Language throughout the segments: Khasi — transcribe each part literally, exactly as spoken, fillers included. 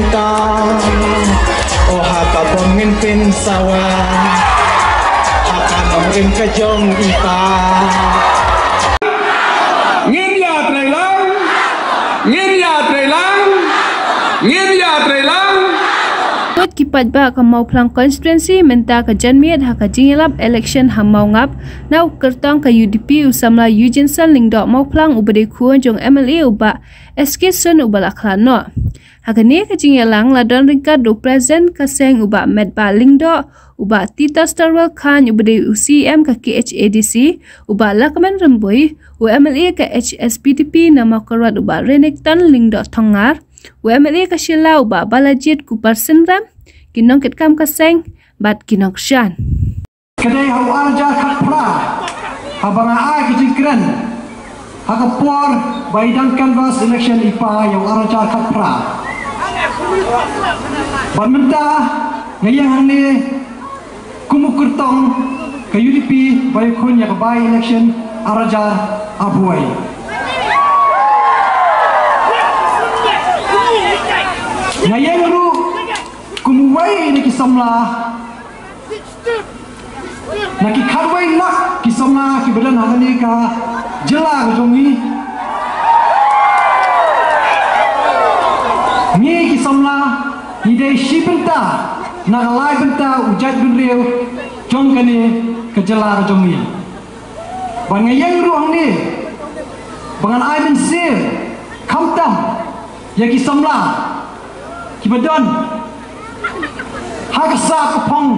Ta, o ha ka bom ngin pynsawa, ha ka nongrim ka jong i Pa. Ngin ïatrei lang, ngin ïatrei lang, ngin ïatrei lang. Kot ki paidbah ka Mawphlang constituency mynta ka janmiet ha ka jingïalap election ha Mawngap, na u kyrtong ka U D P u samla Eugene Sir Lyngdoh Mawphlang uba dei khun jong M L A u Bah S K Sun uba la khlad noh. Ha kane ka jingïalang la don ryngkat u President ka seng u Bah Metbah Lyngdoh, u Bah Titus Tyrwel Chyne uba dei u C E M ka K H A D C, u Bah Lahkmen Rymbui, u M L A ka H S P D P na Mawkyrwat u Bah Renikton Lyngdoh Thongngar, u M L A ka Shella u Bah Balajied Kupar Synrem, ki nongkitkam ka seng bad ki nongkyrshan. Ka dei ha u ar hajar khatphra haba nga ai ka jingkren ha ka por ba i dang canvass election i Pa ïa u ar hajar khatphra. Bad mynta nga ïeng hangne kum u kyrtong ka U D P ba ïakhun ïa ka by election ar hajar arphew. Nga ïeng ruh kum uwei na ki samla na ki khatwei lak ki samla kiba don ha kane ka jylla ka jong ngi. Ngi ki samla ngi dei shi bynta na ka lai bynta u jaitbynriew jong kane ka jylla ka jong ngi. Bad nga ïeng ruh hangne ba ngan ai mynsiem khamtam ïa ki samla kiba don ha ka sap ka phong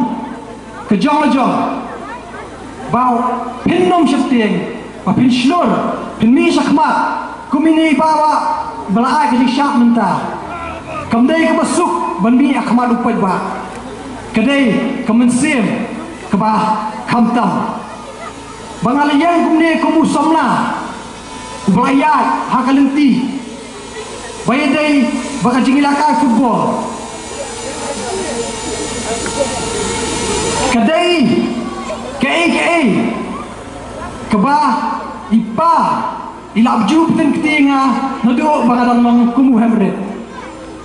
ka jong la jong, ba phin nym sheptieng, ba phin shlur, phin mih shakhmat kum ine i Bah ba la ai ka jingshad mynta. Kam dei kaba suk ban mih ha khmat u paidbah, ka dei ka mynsiem kaba khamtam. Ba nga la ïeng kumne kum u samla uba la ïaid ha ka lynti ba ïadei bad ka jingïalehkai football. Ka dei kaei kaei kaba i Pa i la ju pynkyntiew ïa nga naduh ba nga dang long kum u hemrit.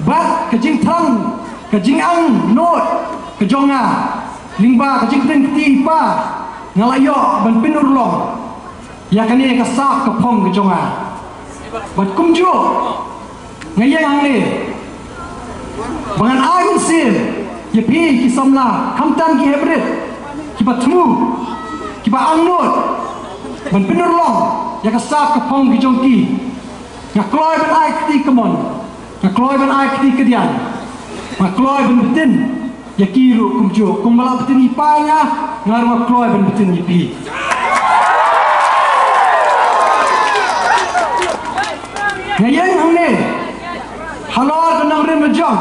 Bad ka jingthrang, ka jingangnud ka jong nga lyngba ka jingpynkyntiew i Pa, nga la ïoh ban pynurlong ïa kane ka sap ka phong ka jong nga. Bad kumjuh nga ïeng hangne ba ngan ai mynsiem ïa phi ki samla, khamtam ki hemrit kiba thmu, kiba angnud ban pynurlong ïa ka sap ka phong ka jong ki. Nga kloi ban ai kti kamon, nga kloi ban ai kti kadiang, nga kloi ban btin ïa ki ruh kumjuh. Kumba la btin i Pa ïa nga, nga ruh nga kloi ban btin ïa phi. Nga ïeng hangne halor ka nongrim la jong.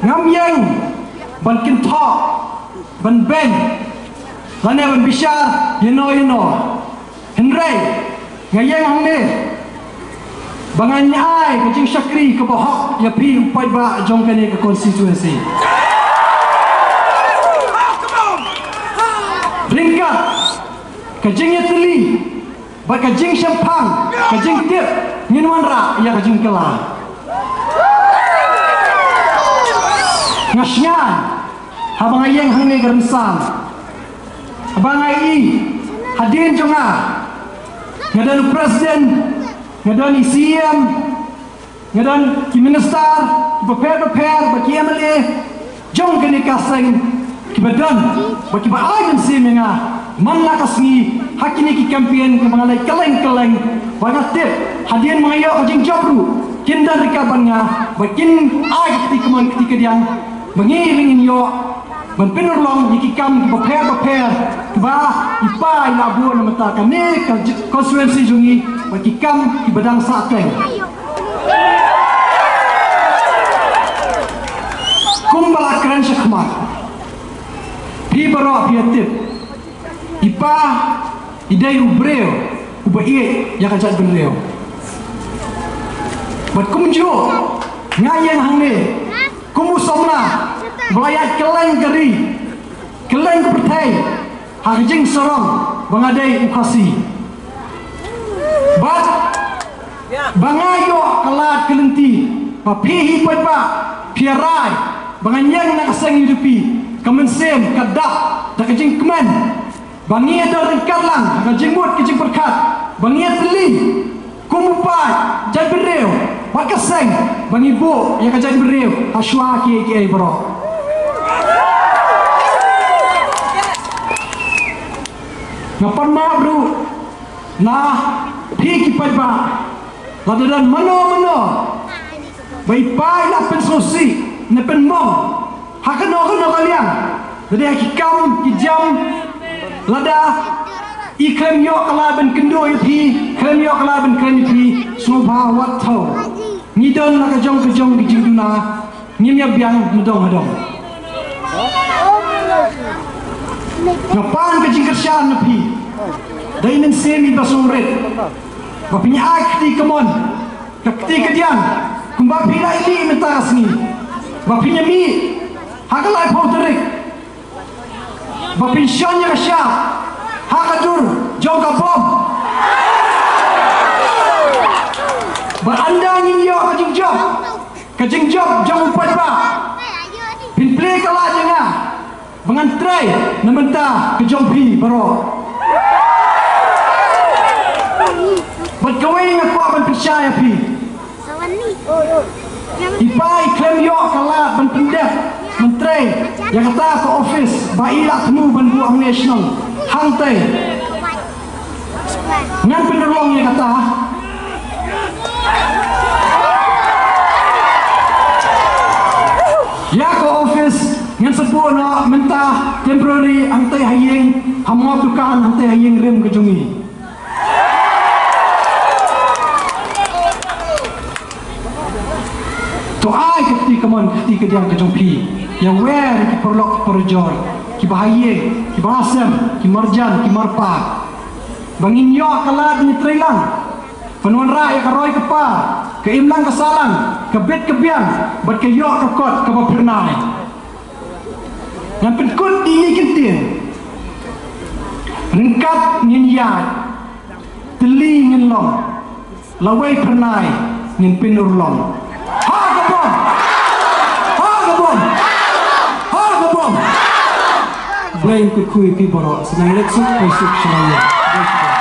Ngam ïeng ban kynthoh, ban beiñ lane ban bishar ïano ïano. Hynrei nga ïeng hangne ba ngan ai ka jingshakri kaba hok ïa phi u paidbah jong kane ka constituency. Ryngkat ka jingïatylli bad ka jingshemphang, ka jingtip, ngin wanrah ïa ka jingkylla. Nga sngew haba nga ïeng hangne ka rynsan, haba nga i hadien jong nga, nga don u president, nga don i C E M, nga don ki minister bapher bapher, bad ki M L A jong kane ka seng kiba don bad kiba ai mynsiem ïa nga man la ka sngi ha kine ki campaign kiba nga leit kylleng kylleng. Bad nga tip hadien ba nga ïoh ka jingjop ruh kin don ryngkat bad nga bad kin ai ka kti kamon kti kadiang ba ngi ruh ngin ïoh ban pynurlong ïa ki kam kiba pher bapher kiba i Pa i la buh na bynta kane ka j-, constituency jong ngi, bad ki kam kiba dang sahteng. Kumba la kren shakhmat, phi baroh phi tip, i Pa i dei u briew uba ïeit ïa ka jaitbynriew. Bad kumjuh nga ïeng hangne kum u samla ba la ïaid kylleng ka ri, kylleng ka pyrthei ha ka jingsarong ba nga dei u Khasi. Bad ba nga ïoh ka lad ka lynti Ba phi hi paidbah, phi rai ba ngan ïeng na ka seng UDP, ka mynsiem ka dap da ka jingkmen ba ngi ïa don ryngkat lang ha ka jingmut ka jingpyrkhat, ba ngi ïa tylli kum u paid jaitbynriew bad ka seng, ba ngi buh ïa ka jaitbynriew ha shuwa kiei kiei baroh. Nga pan map ruh na phi ki paidbah, lada don mano mano ba i paid la pynsngewsih ne pynmong ha kano kano ka liang, lada ki kam ki jam, lada i khlem ïoh ka lad ban kynduh ïa phi, khlem ïoh ka lad ban kren ïa phi, sngewbha wat thaw. Ngi don la ka jong ka jong ka jingduna, ngim ïa biang na dong ha dong. Nga pan ka jingkyrshan na phi da i mynsiem iba sngewrit, ba phin ïa ai kti kamon, ka kti kadiang, kumba phi la ïa mih mynta ka sngi, ba phin ïa mih ha ka laiphew tarik, ba phin shon ïa ka shap ha ka dur jong ka bom, ba ynda ngin ïoh ka jingjop, ka jingjop jong u paidbah, phin plie ka lad ïa nga ba ngan trei na bynta ka jong phi baroh. Bad kawei nga kwah ban pyrshah ïa phi, i paid khlem ïoh ka lad ban pyndep ban trei ïa kata ka office ba i la thmu ban buh hangne shnong hangtei. Ngan pynurlong ïa kata. Ïa ka office ngan sa buh noh mynta temporary hangtei ha ïing, ha mop dukan hangtei ha ïing rim ka jong ngi. To ai ka kti kamon ka kti kadiang ka jong phi ïa wer ki paralok ki parajor, ki bahaïing, ki bahasem, ki marjan, ki marpa, ba ngin ïoh ka lad ngi trei lang ban wanrah ïa ka roi ka par, ka imlang ka sahlang, ka bit ka biang bad ka ïoh ka kot kaba phyrnai. Ngan pynkut ïa ki ktien. Ryngkat ngin ïaid, tylli ngin long, lawei phyrnai ngin pynurlong. Ha ka bom! Ha ka bom! Ha ka bom! Blei un kyrkhu ïa phi baroh, sa nang leit suk, poi suk sha la ïing.